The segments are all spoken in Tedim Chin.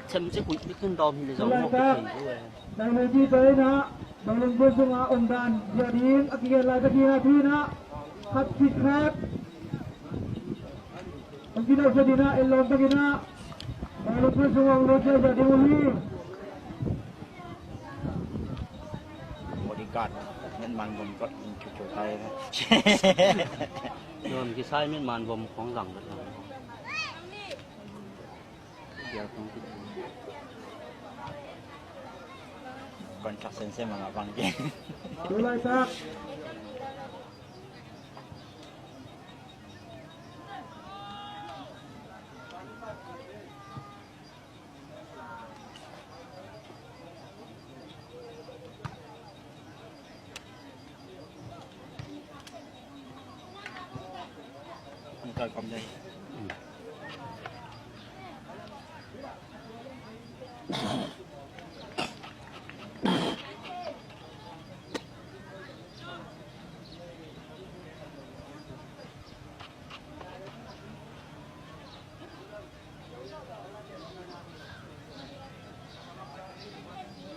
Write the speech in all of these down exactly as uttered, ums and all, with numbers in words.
Chem cik huih bik in dawm hi le zong mawk kik thei lo e. Nai Lungpi tua in ah, Nai Lungpi sungah omdan ziah ding a kigen lai Pasian a thu in ah, khat khit khat hong kinawhsia ding ah, en lawm takin ah, Nai Lungpi sungah hong lutsia ziah ding uh hi. Bodyguard, met man bom kot in cucu tai. Nuam kisai met man bom khong zang bet lo. Kontrak sense mah bang ke. Tulaitak.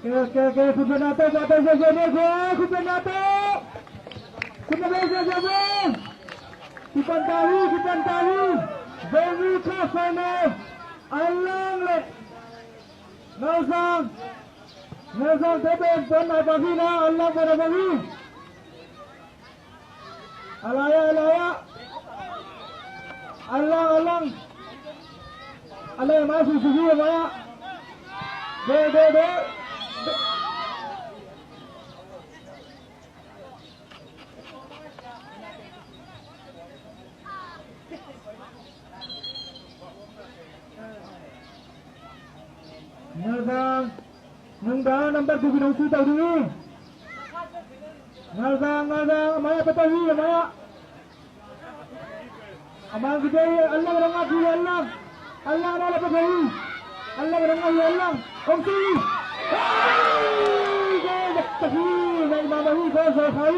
Kei, kei, kei, khut beng na to, khut beng na to, khut beng na to. Khut beng na to. Kipan ta hi, kipan ta hi. Venue kha final. Alang le Ngausang. Ngausang te pen pon nai pang hi na, Alang pon nai pang hi. A lai ah, a lai ah. Alang, Alang. Alang, mai su su hi mai ah. Dek, dek, dek. Ngausang, nungdang nambat guk in hong sui tau ding hi. Ngausang, Ngausang, a mai ah pia tau hi, a mai ah. A mai ah pia tau hi, Alang, Alang, a mai ah pia tau hi, Alang. Alang, Alang, a mai ah pia tau hi, Alang. Alang, Alang, a mai ah pia tau hi, Alang. Hong sui. Hei! Gol, gol, gol, gol, gol, gol.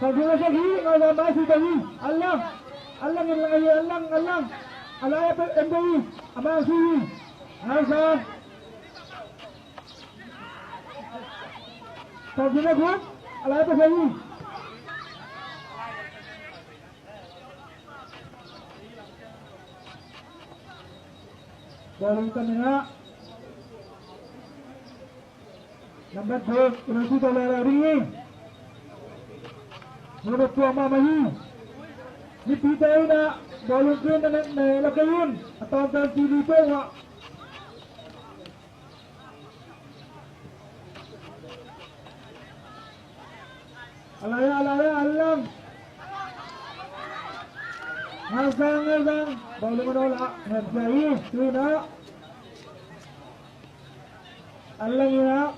Tang ding a sak hi, Ngausang mai sui tau hi. Alang. Alang in lang ahi, Alang, Alang. A lai a pe em tau hi. A mai sui hi. Ngausang. Tang ding a guk. A lai a pe sui hi. Bawlung tam in ah. Nambat guk, unau sui tau lai lai ding hi. Nambat guk mahmah hi. Mipite in ah bawlung khin na, na, na, na kei un. A tawntung T V peuhmah. A lai ah, a lai ah, Alang. Ngausang, Ngausang. Bawlung a nawl ah. Hemsia hi. Tui na. Alang in ah.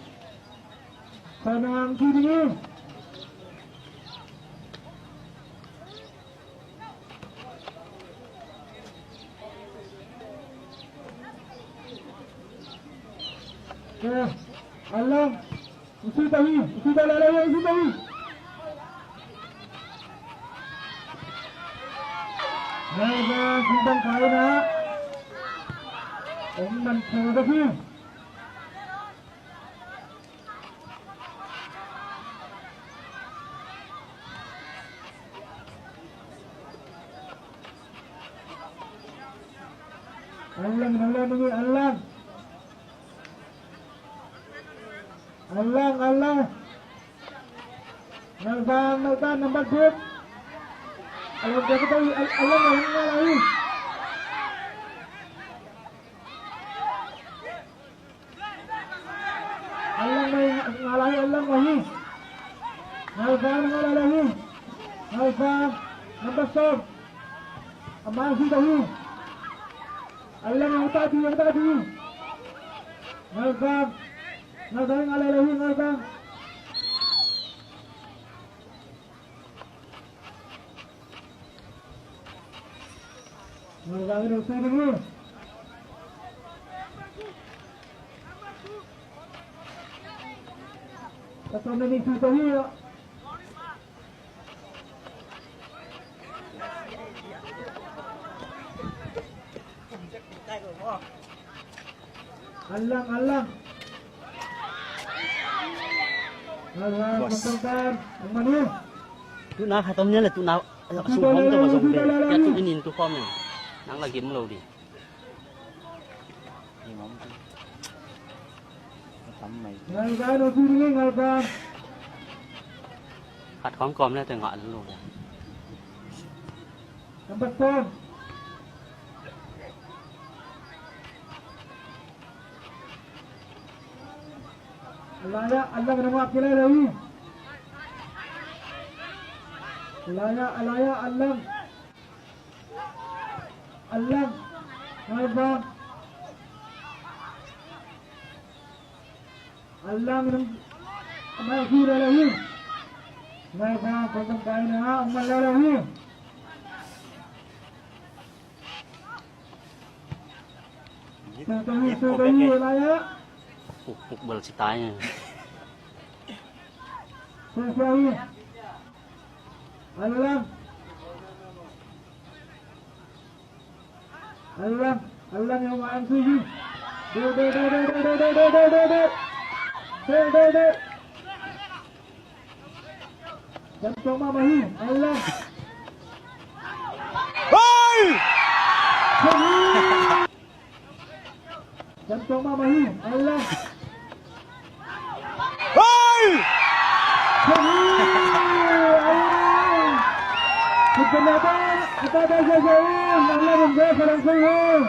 Khanang ki ding hi. Alang. Usi tahi. Usi tahi. Usi tahi. Alang. Alang. Alang. Alang, Alang, Alang. Alang, Alang. Alang, Alang, number group. Alang, Alang, Alang, Alang. Alang mai nga lai, Alang mai hi. Ngalvang nga lai lai hi. Ngalvang number four. Amang hi ta hi. Alang ang ta di, ang ta di. Ngalvang. Ngalvang nga lai lai hi, Ngalvang. Ngalvang in hong sui ding hi. Ka tawm na nih sui ta hi. Alang, alang. Alang, Boss. Pagpagpag, ang mali. Tu na khat om nia le tu na, a sung khawm tawh va zong ve. Tua tu in in tu khawm in. Nang la gim lo ding. Ngalvan, o tu ding, ngalvan. Khat khawm kawm le te ngah lo ding. Number four. Alaya, alang, nang ngak kilai lai. Alaya, alaya, alang. Alang. Ngalvan. Alang, nang. Amai, kilai lai. Ngalvan, kong kong kai na, amai, lai lai. Sangkahi, sangkahi, Alaya. Puk, puk bal si tai. Sangkahi. Alang. Alang, alang, yang maan sui. Do, do, do. Do, do, do. Jam tong mahmah hi, alang. Hei! Jam tong mahmah hi, alang. Hei! Hei! Alang. Kita dapat, kita dapat jauh, alang, enggak, kadang sungguh.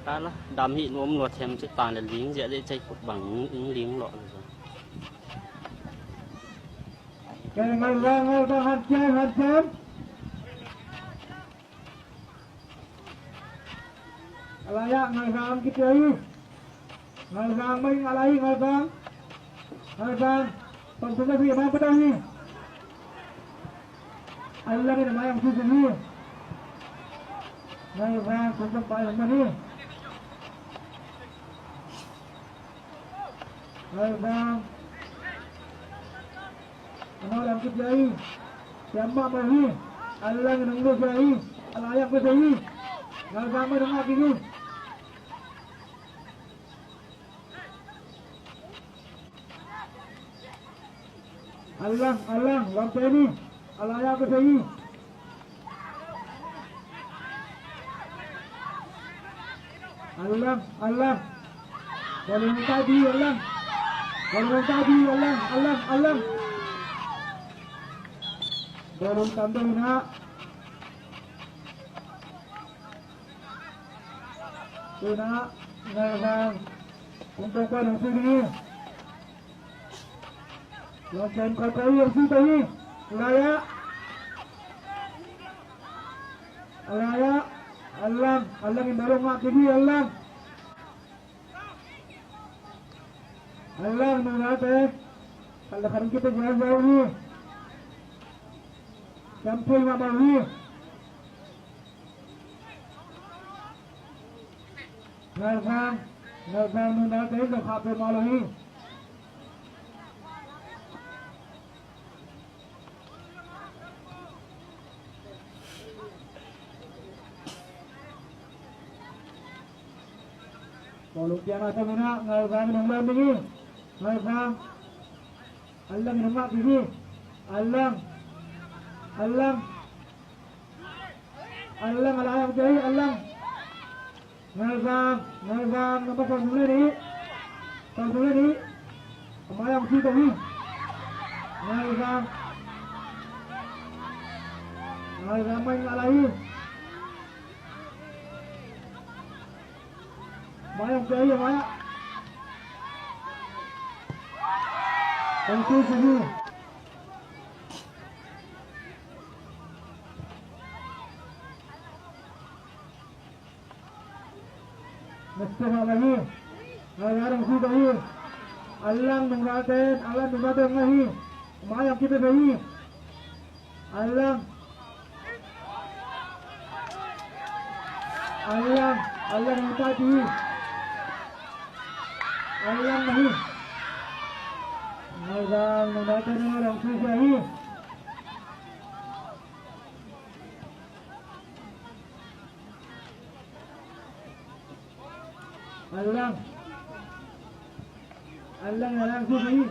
Tala dam hi nuam lua them ci pang le ling zia zia cai kut bang ing ling lo. Kaya ngal ngal ngal bang han kiam han kiam. Alaya, ngal ngal kiam. Ngalvang mai, ngalai, ngalvang. Ngalvang. Pang pung mai, pang pung mai. Alang in a mai ang susu hi. Ngalvang, pang pung mai, pang pung mai. Ngalvang. Ngalvang kit jai. Siapa mai hi. Alang in ang lu jai. Alayang kit jai. Ngalvang mai, ngalvang kit jai. Alang, alang, lam teni. Alaya ko sayi. Alang, alang. Balung tadi, alang. Balung tadi, alang, alang, alang. Balung tambah na. Tuna, ngalvang. Untuk kau nasi ni. Long Sen kau kau yang si tahi. Laya. Laya. Alang, alang in balung ngak kini, alang. Alang, nuna te. Kalau kadang kita jauh-jauh ni. Sampai ngak bau ni. Ngalvang, ngalvang nuna te, ngalvang khap pe malo hi. Kalau piang atau mana, ngalvang nung landing hi. Ngalvang. Alang nung mak gigi. Alang. Alang. Alang, alang, alang, alang. Ngalvang, ngalvang, nampak pang sung leni. Pang sung leni. Amai ang si tahi. Ngalvang. Ngalvang mai ngalai. Amai ang si tahi, amai. Pang sung tahi. Neste ha lahi. Ngai arang si tahi. Alang nung raten, alang nung raten ngahi. Amai ang kipe tahi. Alang. Alang, alang nung tahi. Alang ahi. Ngai Vang nang date na lang sui sui ahi. Alang. Alang, alang, sui, sui.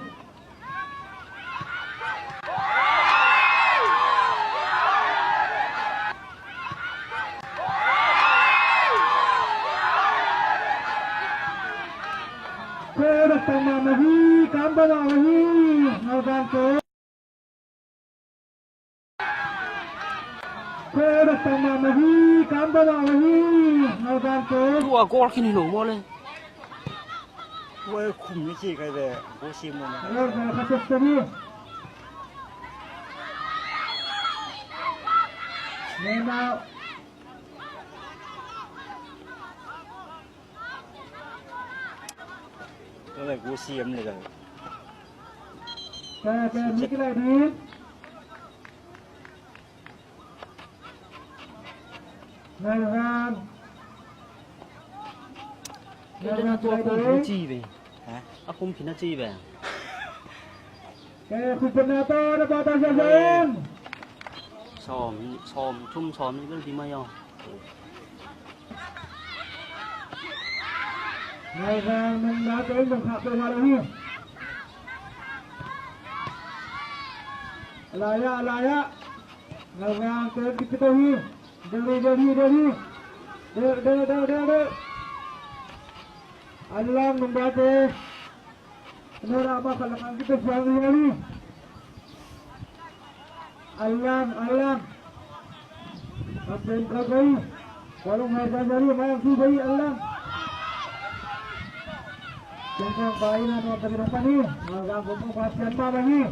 Kue dak tang mahmah hi, kam pah mahmah hi, Ngai Vang te. Kue dak tang mahmah hi, kam pah mahmah hi, Ngai Vang te. Tua goal khin hi lo maw le. Tua khum ni ci kai ve, goal sim lo na. Goal, goal, kha tek tek hi. Ngai Vang. Ka lai gu siam le ka. Ka, ka, ni ka lai din. Ngai Vang. Ngai Vang tua kum phi na ci ve. Ha? A kum phi na ci ve. Ka, kum phi na to, na ba ta sa sa. Sawm, sawm, thum sawm ni bel di mai aw. Ngai Vang nang date nang khah peuhmah lo hi. A lai ah, a lai ah. Ngai Vang te kipia to hi. Deu deu deu hi, deu hi. Deu, deu, deu, deu, deu. Alang nang date. Nora ma khalang ang kita suang ni. Alang, alang. Kapten Kakai. Kalau ngai jajari mayang si bayi alang. Jangkang bayi na no tadi nampak ni. Magang bumbung pasian ma bayi.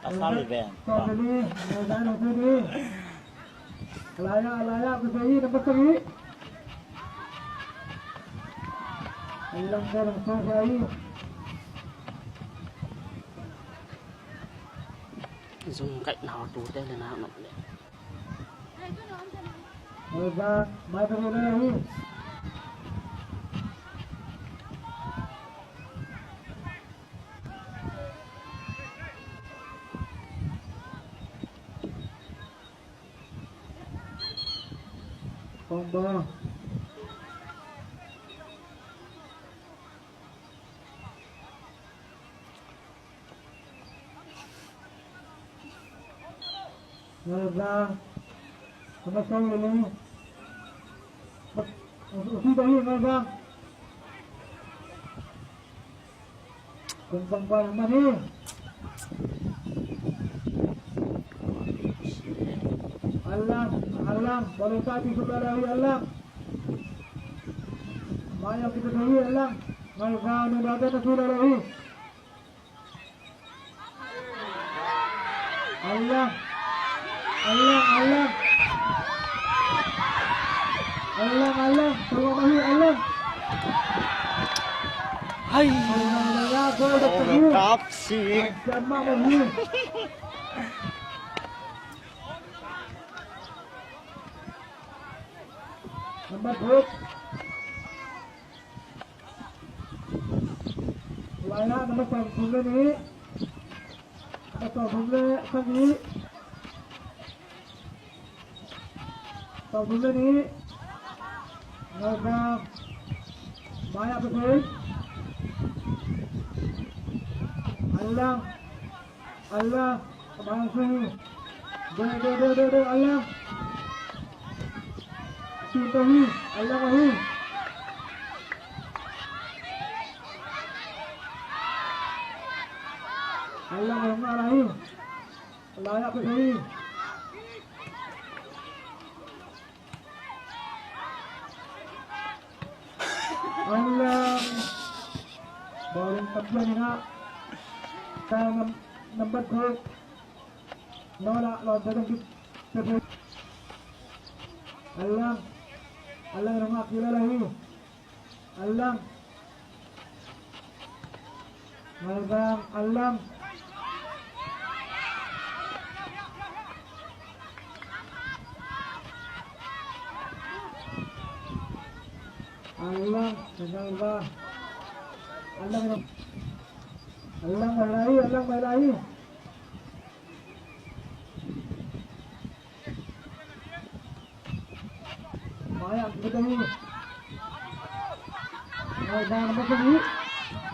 Asal event. Laya, laya, ku sayi nampak sayi. Ilang ka lang sa sayi. Zung kaih nau tu te le na nop le. Oi ba, mai pa ni le hi. Kong ba. Ngai Vang. Kama song lili. Usi tahi Ngai Vang. Kung pang pang mani. Alang, alang. Baru tadi sudah dari alang. Maya kita dari alang. Ngai Vang, ngai Vang, kita sudah dari. Allah. Allah, Allah. Allah, Allah. Tolong kami, Allah. Hai. Allah, Allah, Allah. Gol dah temu. Kapsi. Jama kami. Nampak, bro. Laya, nampak, bro. Ni. Tawm thum le sagih. Tawm thum le nih. Ngai Vang. Mai ah peuh thei. Alang. Alang. Mai ah peuh thei. Dek, dek, dek, dek, dek. Alang. Sin to hi. Alang ahi. Alang ahi, ngai lai hi. Lai ah peuh thei. Alang. Bawlung tampian hi na. Tang nam, nambat group. Nola, lawm te dong kit. Alang. Alang, Roma, kila lahi. Alang. Alang, Alang. Alang, Alang, Alang, Alang, mai lai, Alang, mai lai. Mai ang kita ni. Mai bang number three.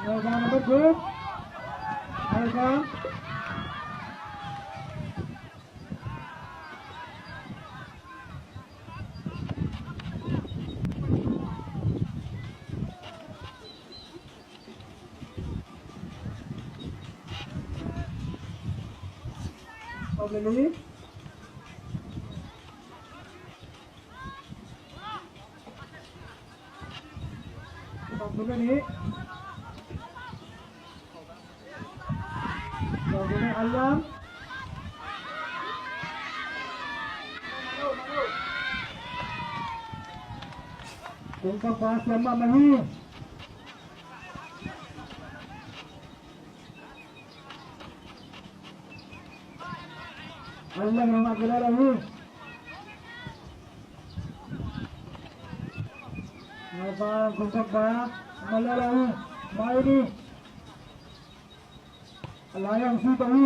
Mai bang number two. Mai bang. Pablo ni. Pablo ni. Pablo ni, Alang. Kung kapas lamah mahi. Alang, Roma, kila lahi. Alang, kung kapas, kila lahi. Mai ni. Alang, yang si tahu.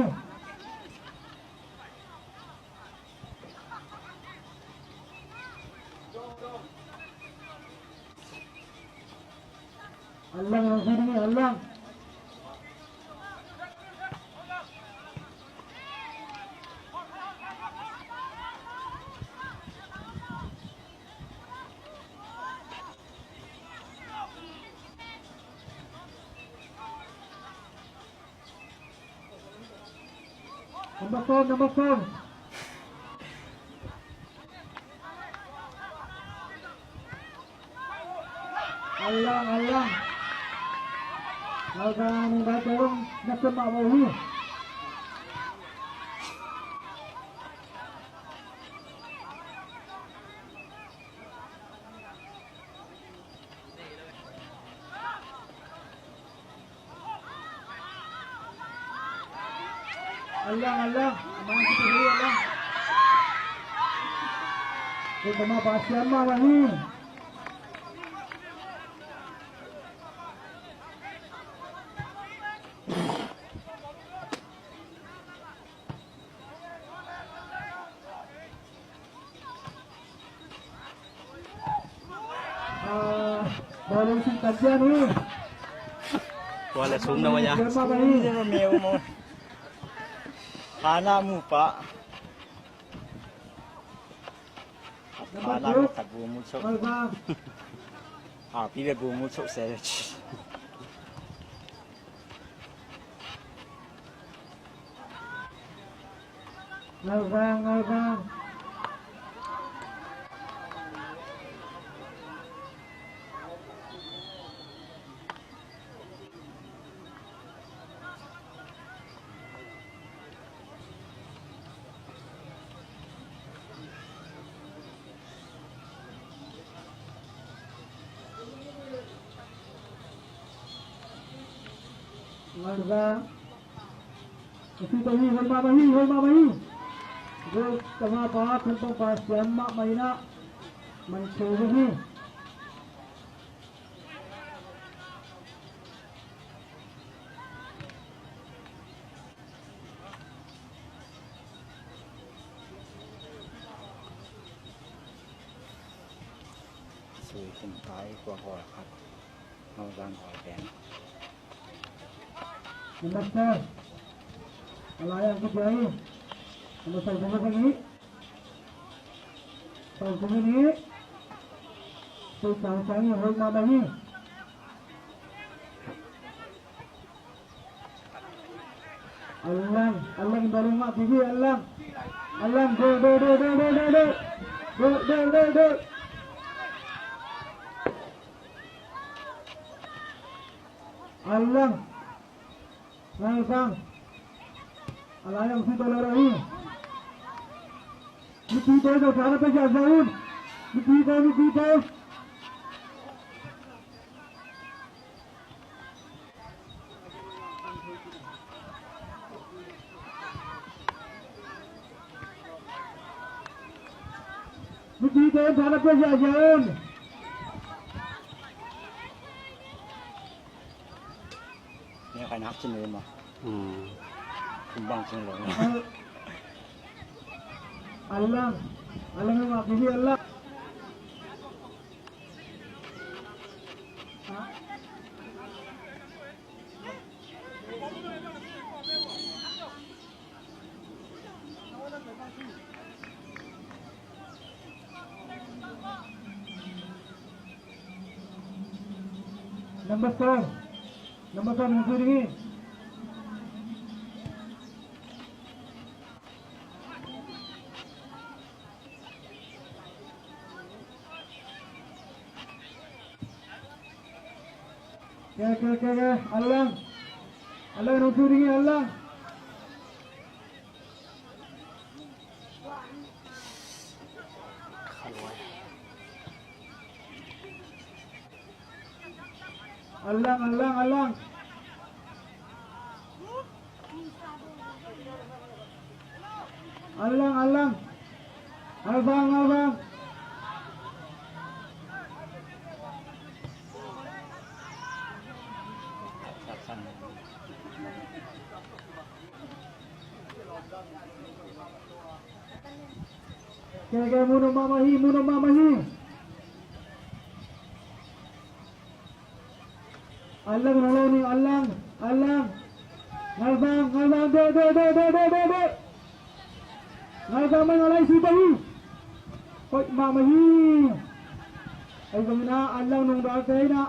Alang, Alang, sini, Alang. Number four, number four. Alang, Alang. Alang, Alang, Alang. Alang, Alang. Aman kita dulu, Alang. Kita mau pasien mau ini. Tua le sum na waya. Hana mu pa. Hana mu khat bu mu chok. Ha pi le bu mu chok se. Ngai vang, ngai vang. Ngarda. Kasi tahi, hol mah mah hi, hol mah mah hi. Gol tama pa, khumpong pa siam mah mah hi na. Man cheu hi. Sui khin tai kua gol khat. Hau zang gol pen. Number four. Alai ang kupiai. Number four, number four ni. Four, number ni. Sui sang sang ni, hol mah mah ni. Alang, Alang, baru mak gigi, Alang. Alang, go, go, go. Go, go, go, go. Alang. Ngai sang. Alang yang situ lorong ini. Ni pito, sana pe siya zaun. Ni pito, ni pito. Sana pia sia sia un. Ni khai nak cin ni ma. Hmm. Kumbang cin lo. Alang. Alang ma kini alang. Number four. Number four, nungsu dingi. Ke, ke, ke, ke. Alang. Alang, nungsu dingi, alang. Alang, alang, alang. Alang, alang. Albang, albang. Keke, munum mamahi, munum mamahi. Alang, alang, alang, alang. Ngalbang, ngalbang, de, de, de. Ngalbang, mai ngalai si pahi. Hoi, mamahi. Ai, bang ina, alang nung dal te ina.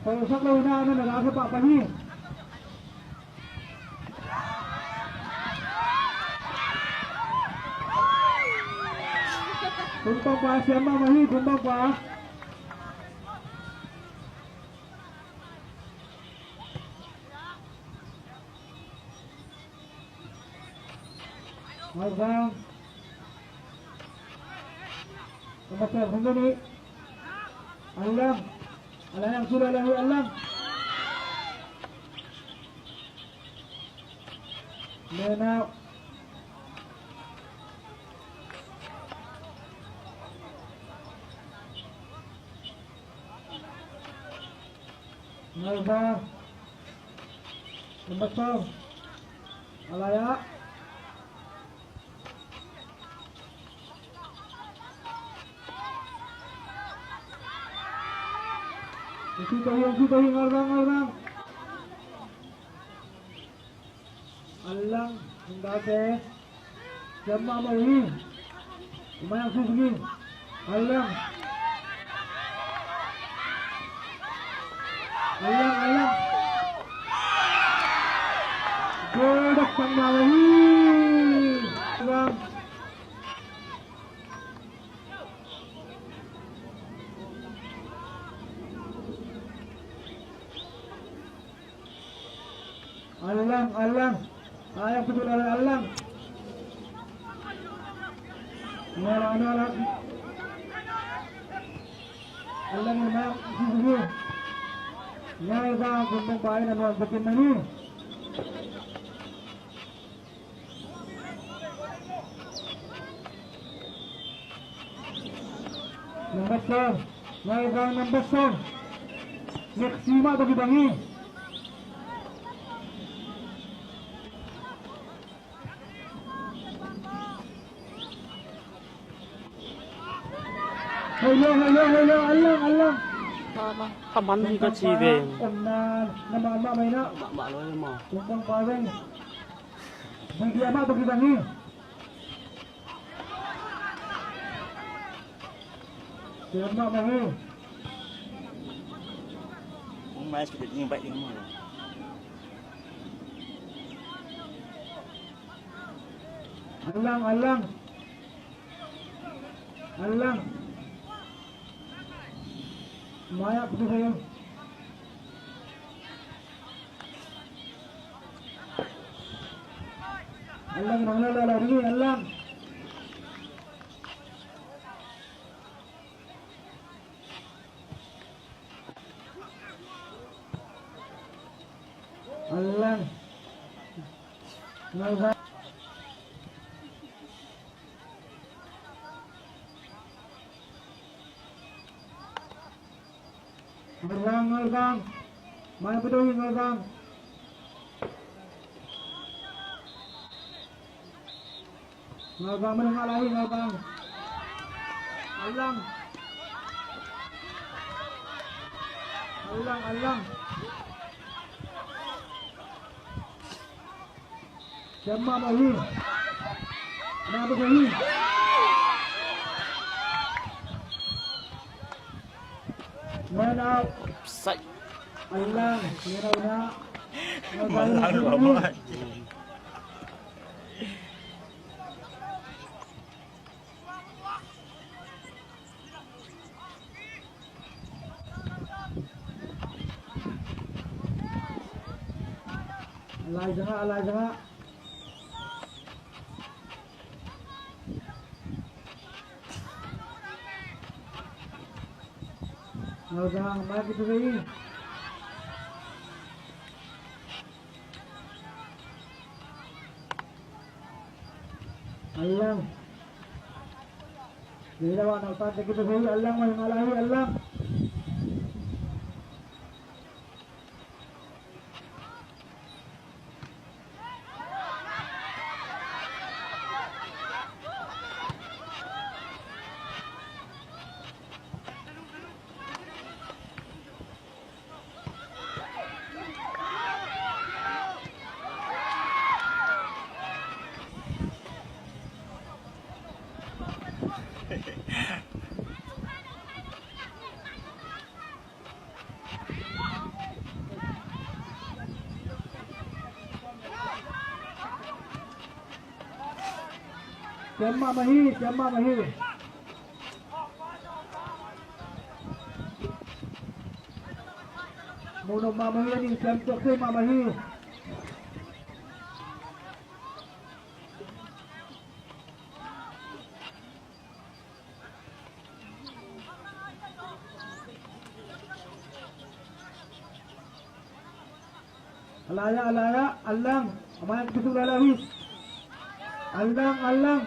Hoi, sak lo ina, na, na, na, sa pa, pahi. Kumbang pa, siapa mahi, kumbang pa. Hai, bang. Kumbang pa, kumbang ni. Alang. Alang yang sudah lagi, alang. Menau. Ngalba. Lembasong. Alaya. Ang sitahi, ang sitahi, ngalbang, ngalbang. Alang, ang dati. Siapa mau ini? Lumayan sih sini. Alang. Alang, alang. Godak pang mau ini. Alang. Alang, alang. Alang, betul, alang, alang. Alang, alang, alang. Alang, alang. Alang, alang. Alang, alang. Number four. Ngai bang number four. Next lima bagi bangi. Hello, hello, hello, alang, alang. Kaman hi ka ci ve. Om na, na ma, ma, mai na. Ma, ma, lo, ma. Kumbang pa veng. Bagi ama bagi bangi. Siapa mahu? Kung mais kita tingin baik tingin mo. Alang, alang. Alang. Maya putus saya. Alang, alang, alang, alang, alang. Alang. Alang. Ngalvang, Ngalvang. Mai Pado hi Ngalvang. Ngalvang, Manu Ngalai hi Ngalvang. Alang. Alang, Alang. Siam mahmah hi. Mahmah hi. Man out. Offside. Alang, man out na. Malang mahmah. A lai zangah, a lai zangah. A lai zangah, mai kitu vei. Alang. Lila wa nau tan te kitu hei Alang, mai ngala hei Alang. Siam mahmah hi, siam mahmah hi. Muhnop mahmah hi, a ning siam tuak thei mahmah hi. A lai-ah, a lai-ah, Alang. A mai-ah kituk lai-lai hi. Alang, Alang.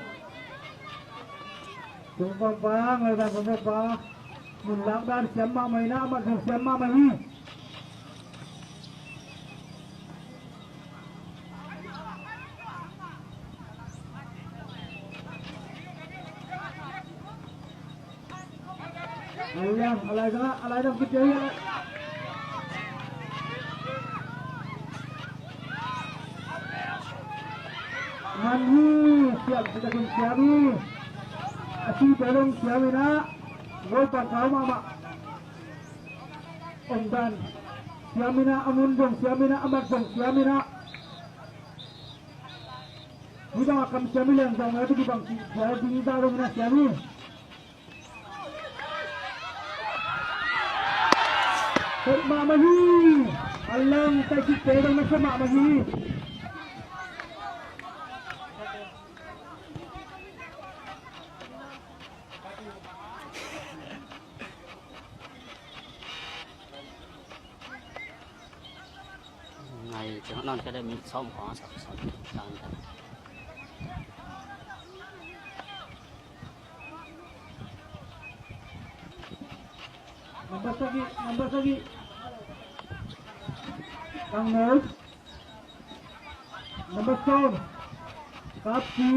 Kungkong pa, ngai dan kungkong pa. Mun lak dan siam mahmah hi na, a mat zong siam mahmah hi. Alang, a lai zangah, a lai zangah kipia hi. Man hi, siam, siam, siam hi. A si pe long siam hi na. Gol pan kau mahmah. Om dan. Siam hi na, a mun zong siam hi na, a mat zong siam hi na. Hih bang a kam siam hi leng zong a tu kibang ki, siam ding ta zong hi na siam hi. Hoih mahmah hi. Alang, taikik te dong na hoih mahmah hi. Ngai ciang non ka dei mi sawm khawng a sak sawm. Number sagih, number sagih. Tang Nol. Number seven. Kapsi.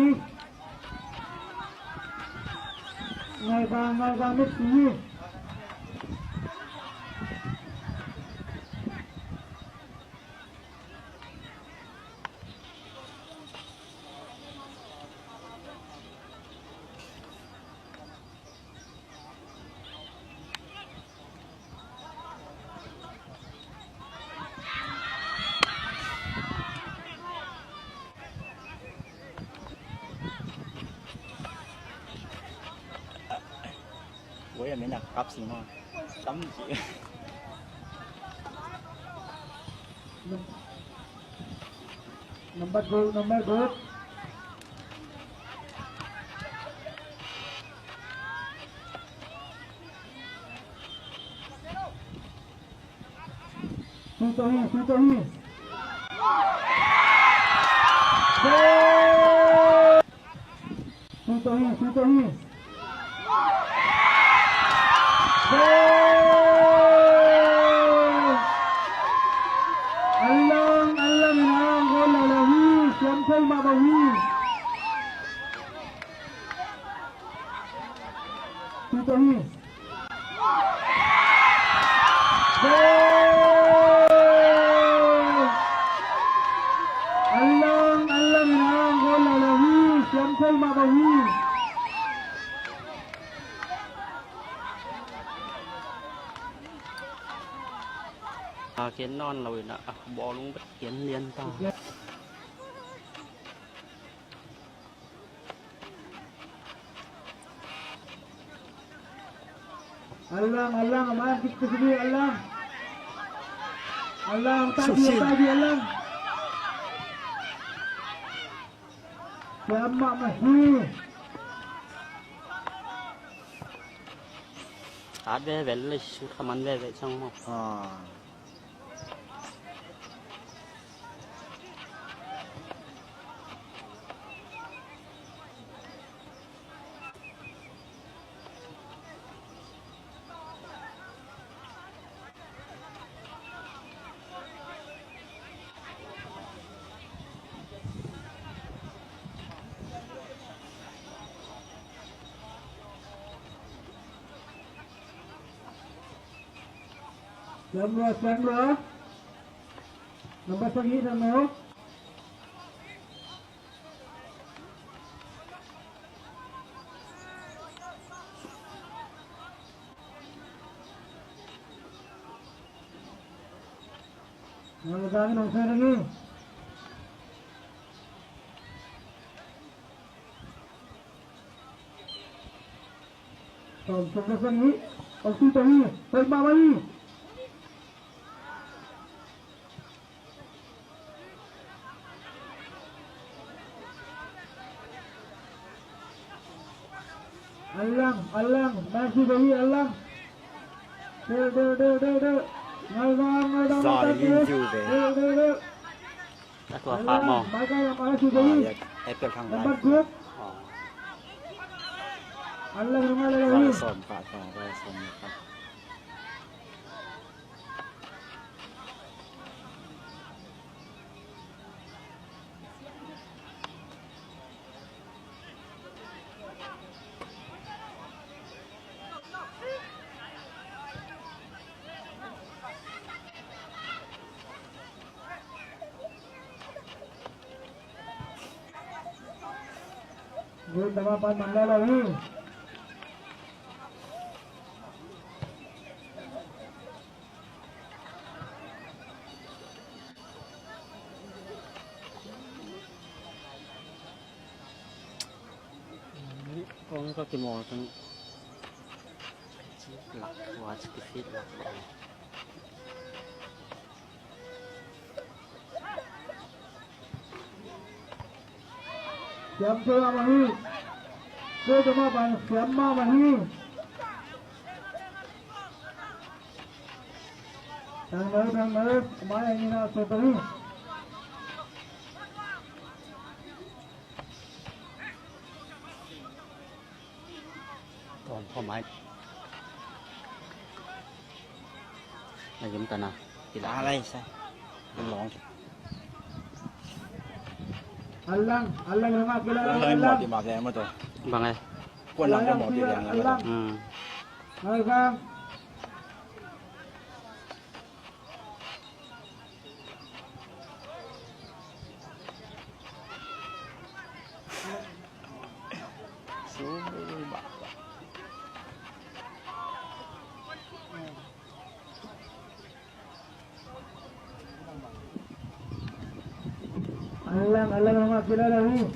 Ngai Bang, Ngai Bang, Mitsi. Ui, a min a Kapsi maw. Tam ci. Number two, number two. Sui to hi, sui to hi. Goal! Sui to hi, sui to hi. Goal! Tuta hi. Alang, alang, alang, goal la la hi. Siam thei mah bang hi. A ken nawn lo in a, a bawlung bet ken lian ta. Alang, alang, aman kik tu sini, alang. Alang, tadi, tadi, alang. Siam mah mah hi. At veve le, sut kha man veve cang maw. Siam lua, siam lua. Nambat sagih, siam lua. Nang dang nang sa lagi. Tom, tom, tom, tom, tom, tom, tom, tom, tom, Alang, alang, masih dari alang. Dek, dek, dek, dek, dek. Ngal, ngal, ngal, ngal, ngal, dek, dek, dek. Tua kha maw. Mai kai lam a su dei. Ai pel thang. Nambat guk. Alang, alang, alang. Som kha, som kha. Gol tama pan man la la hi. Kong ka kimawl kan. Lak tua ci kifit lak. Siam thei mahmah hi. Siam thei mahmah hi. Thang nai, thang nai. Mai ang ina sa tahi. Ton pho mai. Na yum ta na. Kila lai sa. Long. Alang, alang, alang, alang, alang. Bang ai. Kuan lang mo ti lang alang. Hmm. Alang. Alang, alang, alang, kila lagi.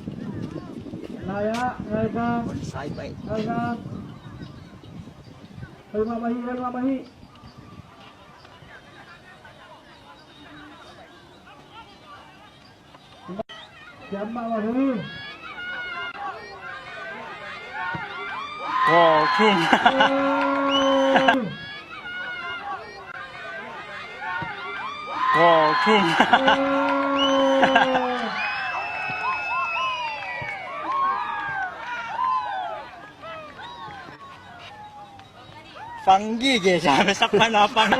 Laya, ngai bang. Sai bai. Ngai bang. Hai mamahi, hai mamahi. Siam mahmah hi. Goal kick. Goal kick. Pang gige sa, sa pana pang.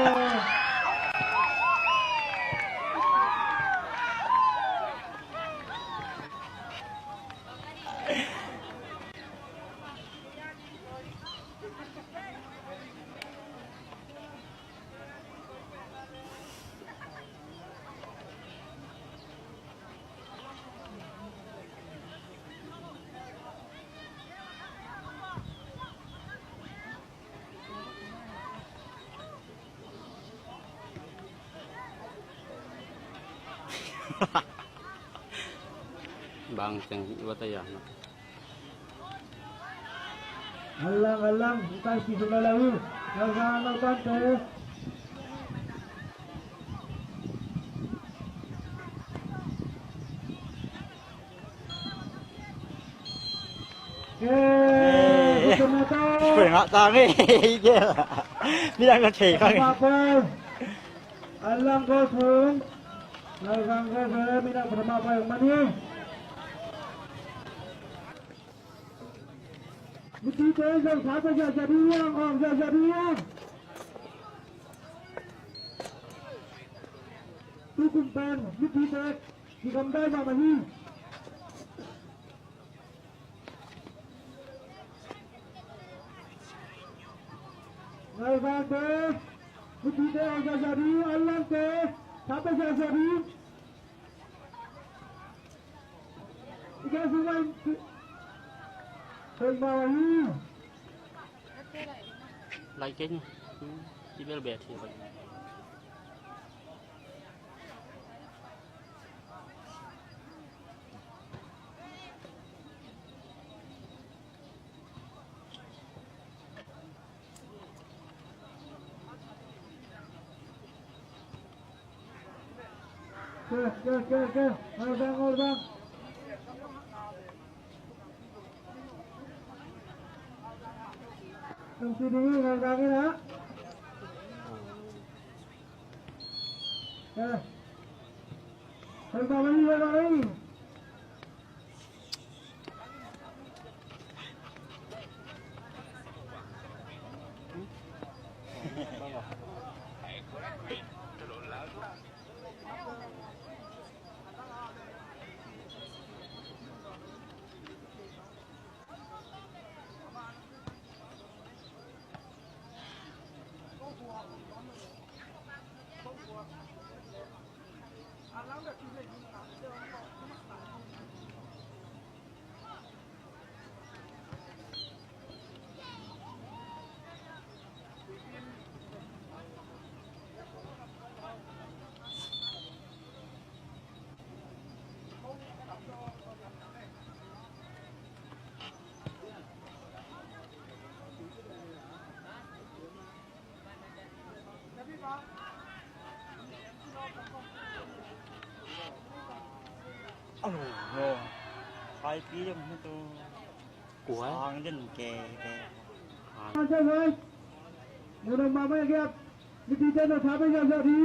Bang teng hi wa ta ya. Alang, alang, hita si sung lalawi. Lalang, lalang, te. Eh, eh, eh. Pwede nga tang eh. Midang na take ang. Alang ko sung. Lalang ko sung. Midang pwede mapay ang mani. Mipite zong sa pa za za ding, ong za za ding. Tukum pen mipite kigamdai mahmah hi. Ngai vang te mipite ong za za ding, a lang te sa pa za za ding. Lai keng. Hmm, i bel bet hi. Ke, ke, ke, ke. Ngol bang, ngol bang. Ang sini ngol bang na. Ke. Ngol bang, ngol bang. Alo, no. Pai pi dong tu. Kuai. Sang den ke ke. Ang sa mai. Muna mama ya. Ni pi den na sa mai ya sa di.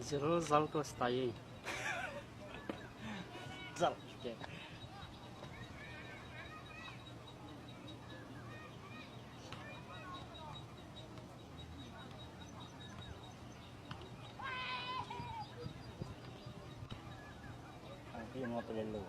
Zero zal ko stai. Zal. Okay. Ang tingin mo, palalo.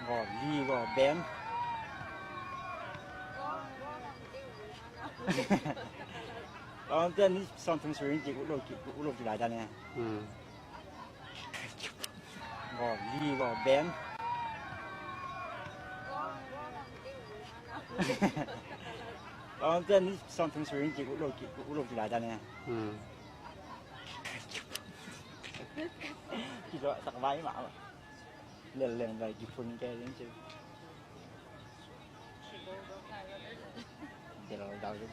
Go, li go, ben. Tawng ten ni something sering ki ulo ki, ulo ki lai dan ne. Hmm. Go, li go, ben. Tawng ten ni something sering ki ulo ki, ulo ki lai dan ne. Hmm. Kido tak vai ma. Lel leng vai ki phun ke leng ci. Del dau ci.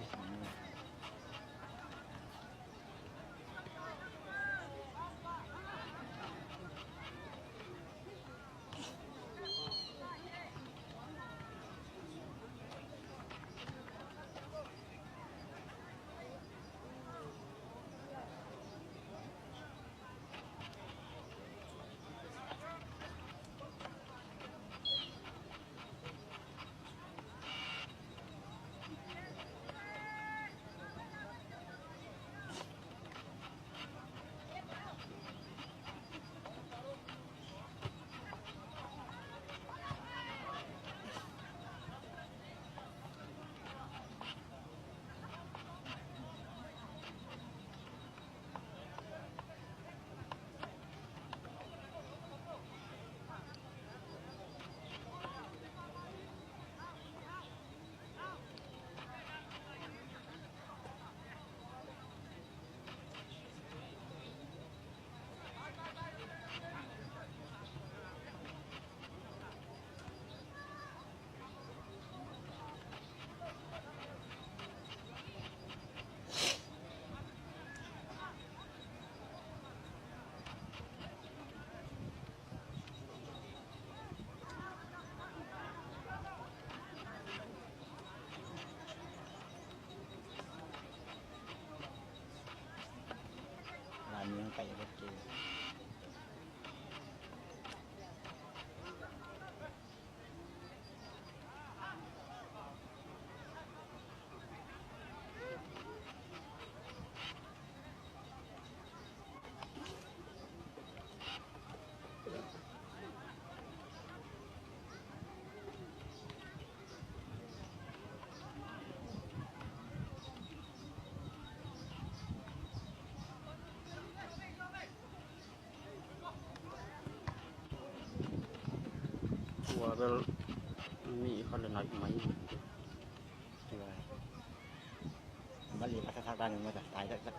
Tua bel mi khat le naih mai. Tua bali ka thakthak dan in mah tai taktak.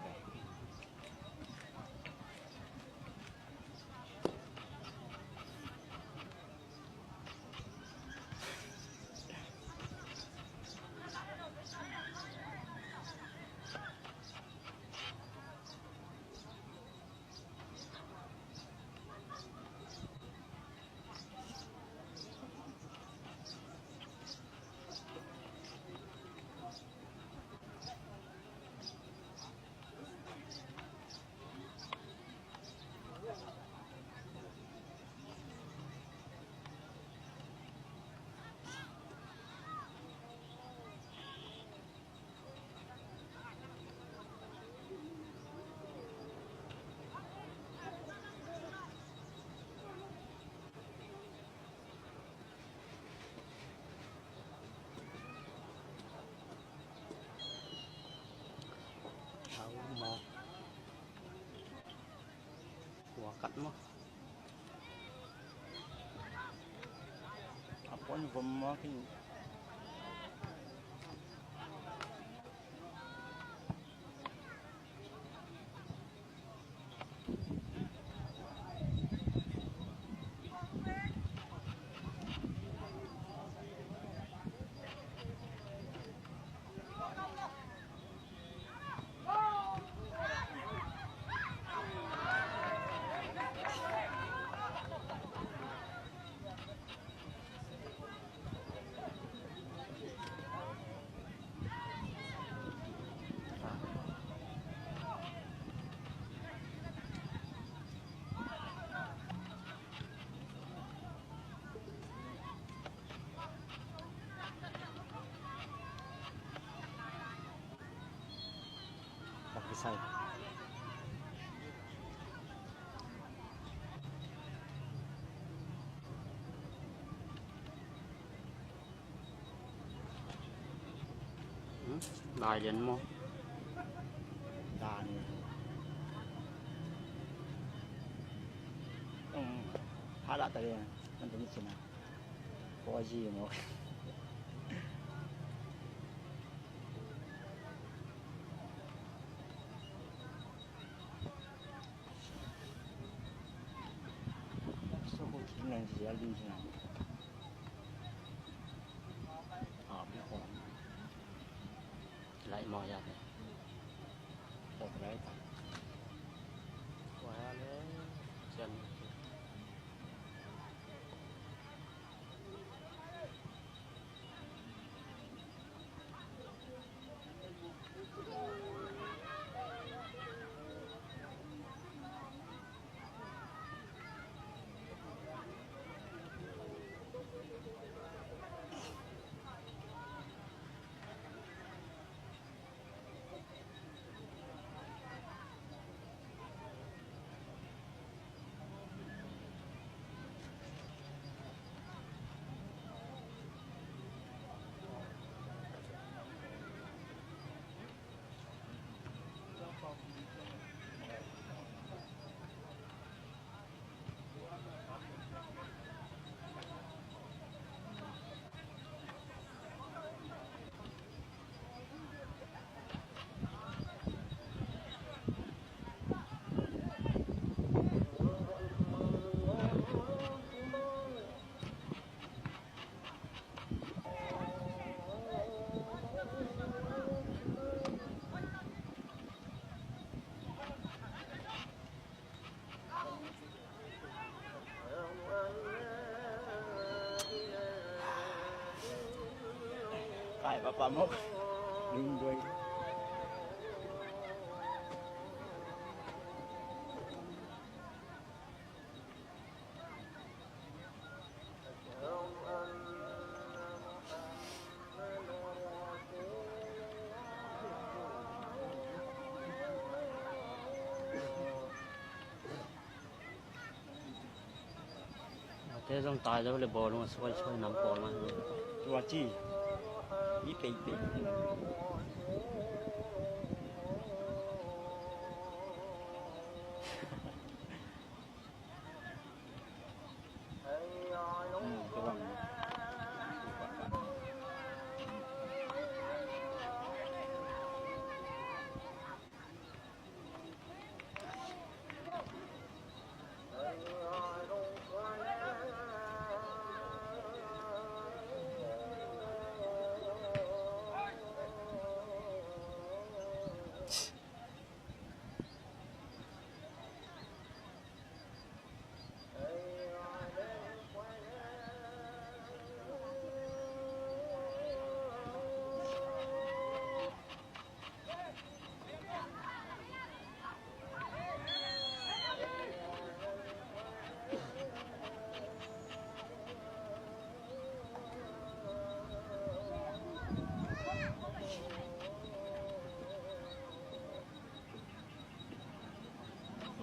Tua kat maw. A puan vom maw kin. Pakisai. Hmm? Lai lian maw? Dan. Hmm. Hala ta lian. Kan tung sina. Ko ji maw. So ko ji nang ji ya li sina. A bi ko. Lai maw ya. Ko lai ta. Ko ya le. Sian. Kai papa mok. Ding doi. Te zong tai zo le bawlung a suai suai nam pawl mah. Tua ci. I pei pei.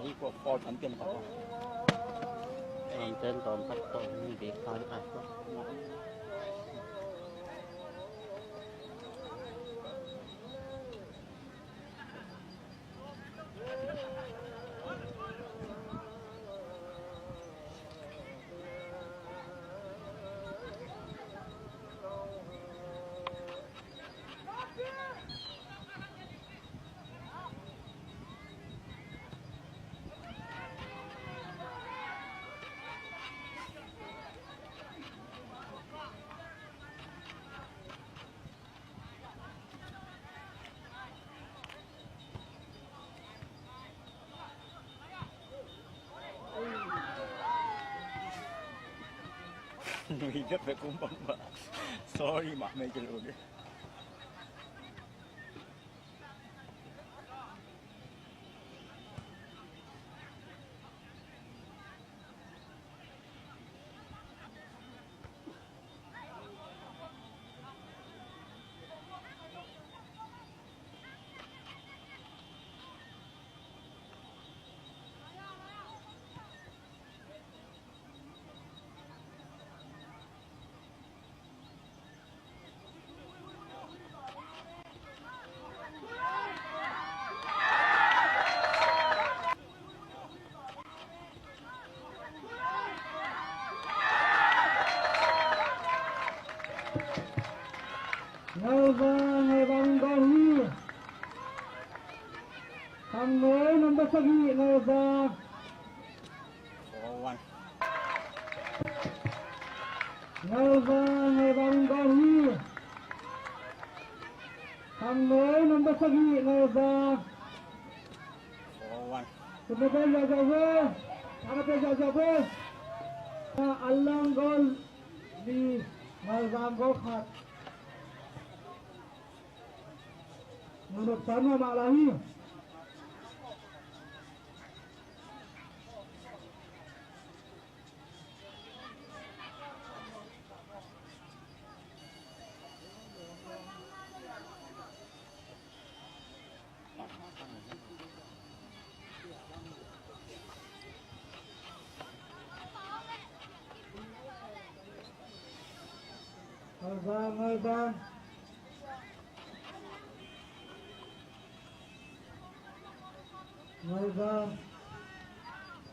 Ei ko kol an pian ta. An pian tom pat to ni be kal at ko. Sorry, mah, may Ngaiza, Ngaiza, Ngaiza hi. Thangnoi number sagih, Ngaiza. Ngaiza, Ngaiza, Ngaiza hi. Thangnoi number sagih, Ngaiza. Tuna pe za za ve. Tuna pe za za ve. Alang gol li, Ngaiza gol khat. Nunuk tan ma ma la hi. Ngaiza, Ngaiza. Ngaiza.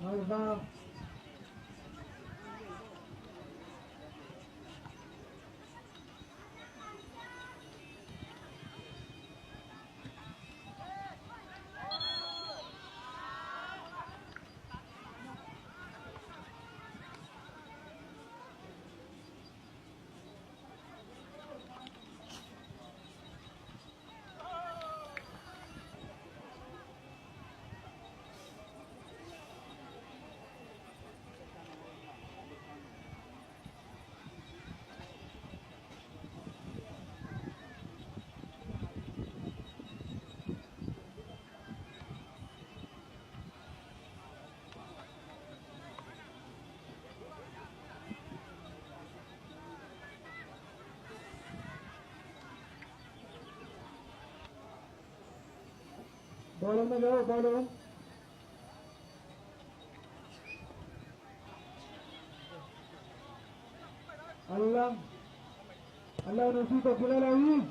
Ngaiza. Bawlung na lo, bawlung. Alang. Alang, nusito kilala hi.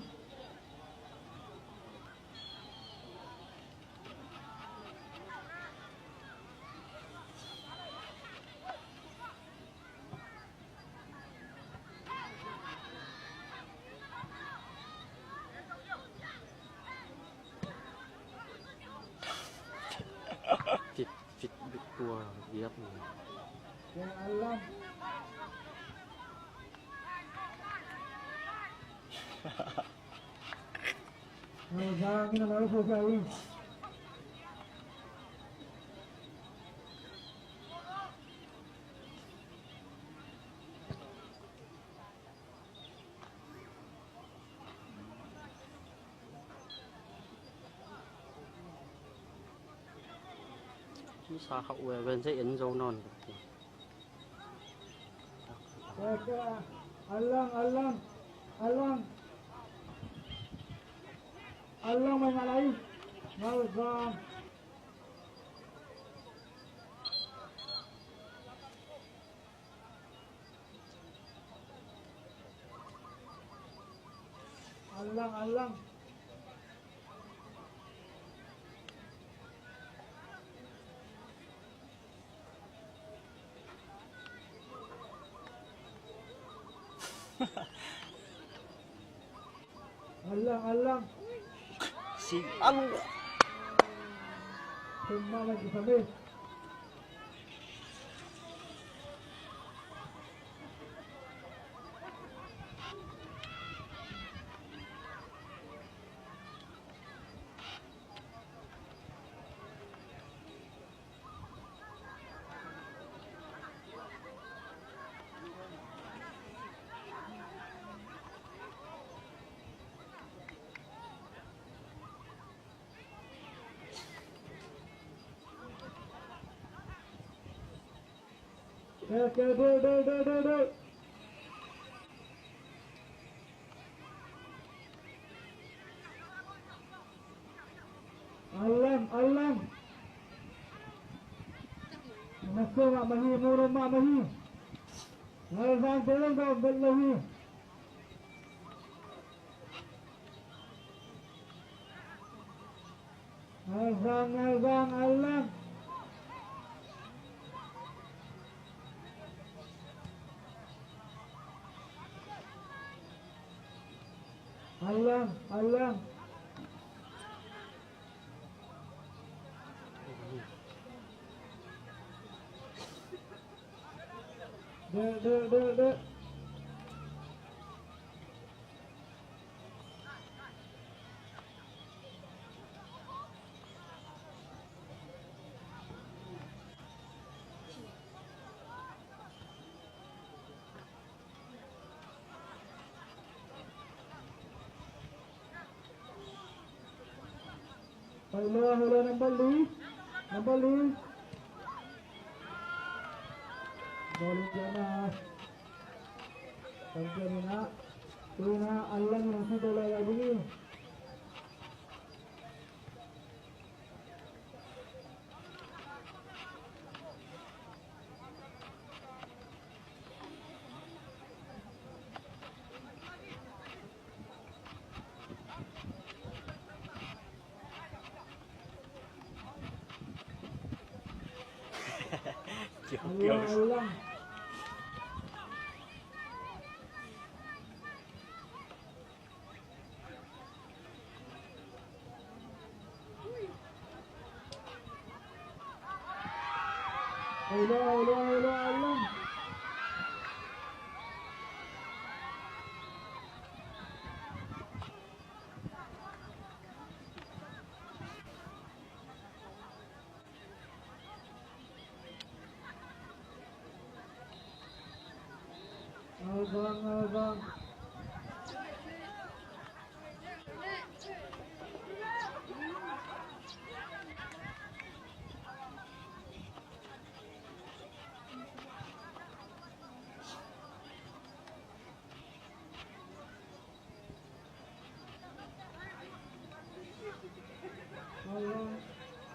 Fit, fit, fit tua giat ni. Sa khauh ve, ven se en zo nawn. Alang, alang, alang. Alang mai ngalai. Ngal zang. Alang, alang. Alang, alang. Si alu. Semua lagi sambil. Kal, kal, dul, dul, dul, dul, dul. Alang, alang. Masuk mak mahi, murung mak mahi. Ngal zang, tolong kau, bet mahi. Ngal zang, ngal zang, alang. Alang, alang. Dek, dek, dek, dek. Hello, hello, number li. Number li. Bawling piakna. Bawling piakna. Tuna, alang, nang si dola ya bunyi. Kiu, kiu. Hello, hello, hello, hello. Abang, abang. Alang,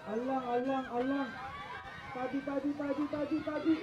alang, alang, alang. Tadi, tadi, tadi, tadi, tadi.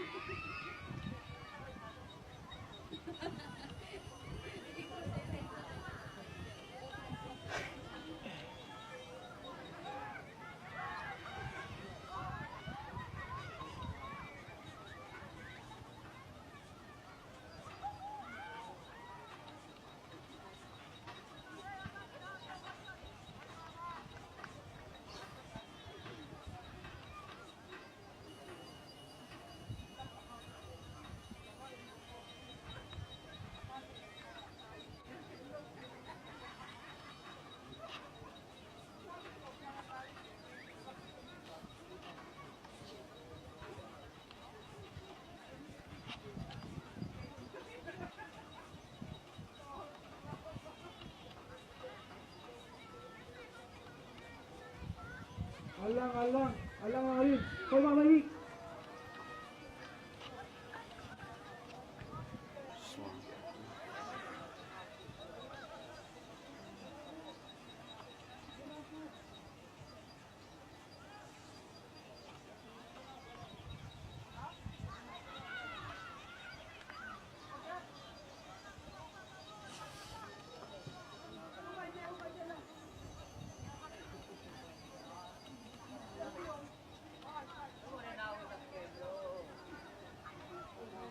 Alang, alang, alang, alang. Kau mak mari.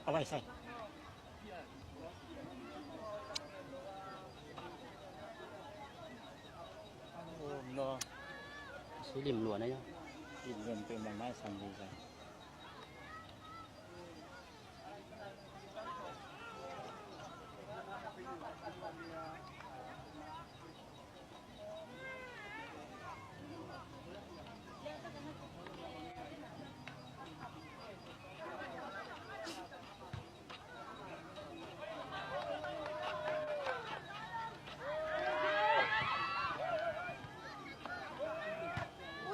Awai sai. Oh no. Silim luan aja. Silim pe mamai sang di sai.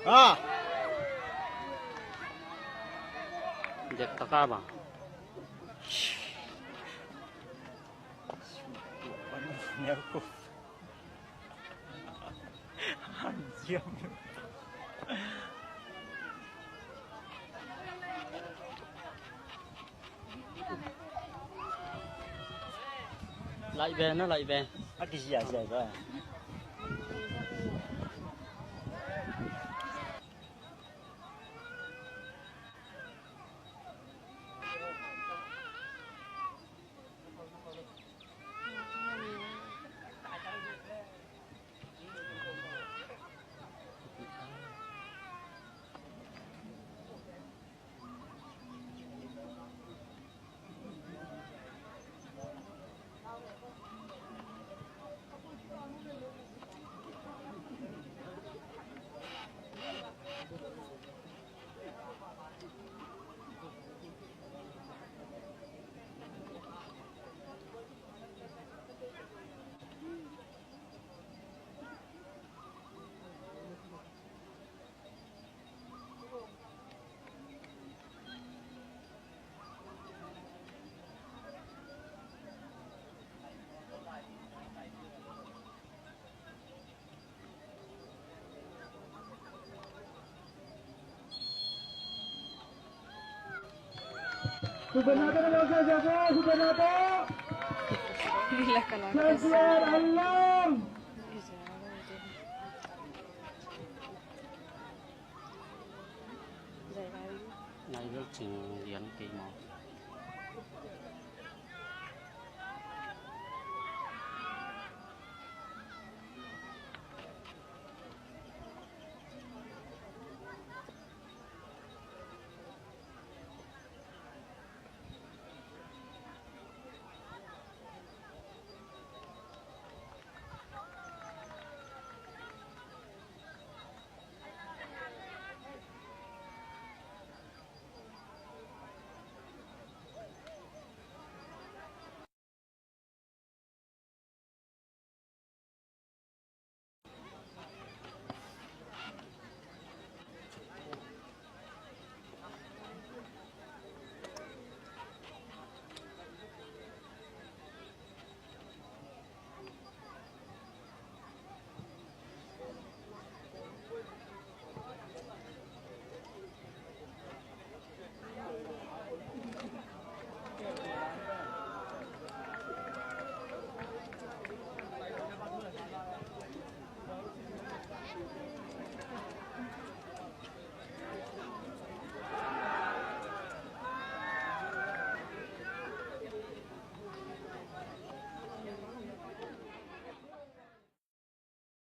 Ah. Dek taka bang. Laih ve, na laih ve. A kizia zia ve. Gubernador, gubernador. Gubernador, alam. Nai bel cing lian kei maw.